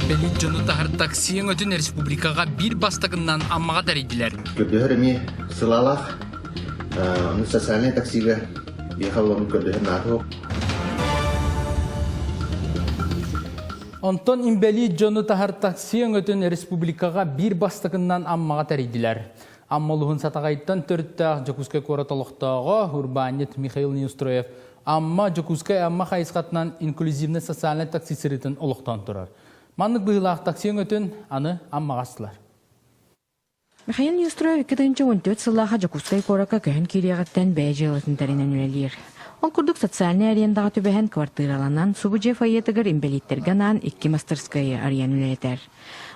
Инбэлиит дьону таһар такси өҥөтүн республикаҕа биир бастакыннан Аммаҕа тэрийдилэр. Көрдөһөр эмиэ сылаалаах. Ону социальнай таксига биэхэ олорон көрдөһөр наада суох. Онтон инбэлиит дьону таһар такси өҥөтүн республикаҕа биир бастакыннан Аммаҕа тэрийдилэр. Амма улууһун Сатаҕайтан төрүттээх Дьокуускай куорат олохтооҕо урбаанньыт Михаил Неустроев Амма, Дьокуускай Амма хайысхатынан инклюзивнай социальнай такси сырыытын олохтоон турар. Маннык быһыылаах такси өҥөтүн аны Аммаҕа астылар. Михаил Неустроев 2014 сыллааха Дьокуускай куоракка көһөн киириэҕиттэн бэйэ дьыалатын тэринэн үлэлиир. Ол курдук социальнай арендаҕа түбэһэн квартираланан субу дьиэ фойетыгар инбэлииттэргэ анаан икки мастарскыайы арыйан үлэлэтэр.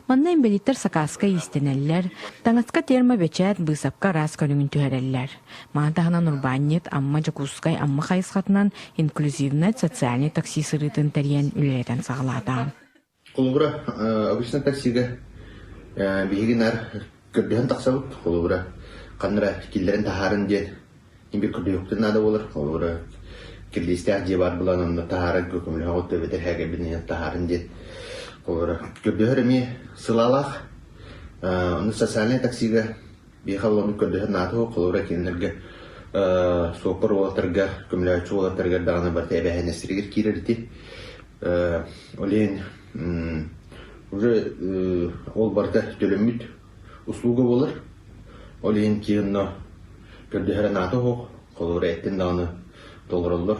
Манна инбэлииттэр сакааска иистэнэллэр, таҥаска термо-бэчээт, быысапка араас көрүҥүн түһэрэллэр. Маны таһынан урбаанньыт Амма Дьокуускай Амма хайысхатынан инклюзивнай социальнай такси сырыытын тэрийэн үлэлэтэн саҕалаата. Холобура, обычно таксига биһиги наар көрдөһөн тахсабыт. Холобура, ханна эрэ киллэрэн таһаарын диэн биир көрдөһүөхпүтүн наада буолар. Холобура, кирилиистээх дьиэ баар буолан онно таһааран көмөлөһөҕүт эбэтэр һээгэбин таһаарын диэн. Холобура, көрдөһөр эмиэ сылаалаах. Ону социальнай таксига биһиэхэ олорон көрдөһөр наада суох. Холобура, кинилэргэ суоппар уолаттарга, көмөлөһөөччү уолаттарыгар даҕаны барыта эбээһинэстэригэр киирэр ити. Ол иһин уже ол барыта төлөммүт услуга буолар. Ол иһин киһи онно көрдөһөрө наата суох, холобура эттин даҕаны толороллор.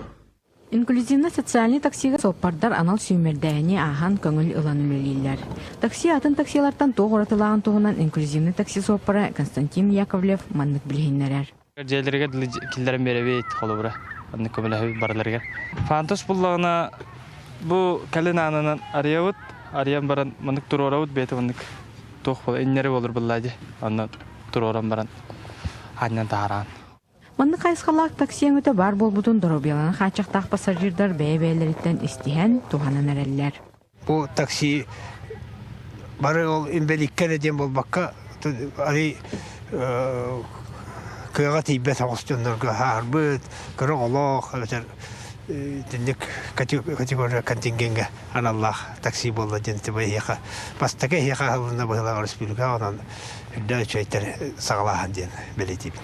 Инклюзивно-социальнай таксига суоппардар анал сүүмэрдээһини ааһан көҥүл ылан үлэлииллэр. Такси атын таксилартан туох уратылааҕын туһунан инклюзивнай такси суоппара Константин Яковлев маннык билиһиннэрэр. Дьиэлэригэр дылы киллэрэн биэрэбит, холобура, оннук көмөлөһөбүт барыларыгар. Фантус буллаҕына бу кэлин аанынан арыйабыт, арыйан баран маннык туруорабыт бэйэтэ маннык туох буолар иннэри буолар буоллаа дии. Онно туруоран баран аанньан таһараан. Маннык хайысхалаах такси өҥөтө баар буолбутун доруобуйаларын хааччахтаах пассажирдар бэйэ-бэйэлэриттэн истиһэн, туһанан эрэллэр. Бу такси бары ол инбэлииккэ эрэ диэн буолбакка, арый кыаҕа тиийбэт соҕус дьоннорго ааһарбыт, кыра оҕолоох эбэтэр итинник категория контингеҥҥэ аналлаах такси буолла диэн эһиэхэ бастакы эһиэхэ аһылынна быһыылаах республикаҕа онон үрдээх үчүгэйтэр саҕалааһын диэн бэлиэтиибин.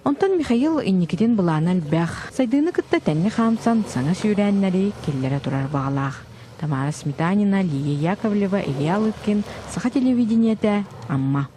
Онтон Михаил инникитин былаана элбэх, сайдыыны кытта тэҥҥэ хаамсан саҥа сүүрээннэри киллэрэ турар баҕалаах. Тамара Сметанина, Лия Яковлева, Илья Лыткин, Саха телевидениетэ, Амма.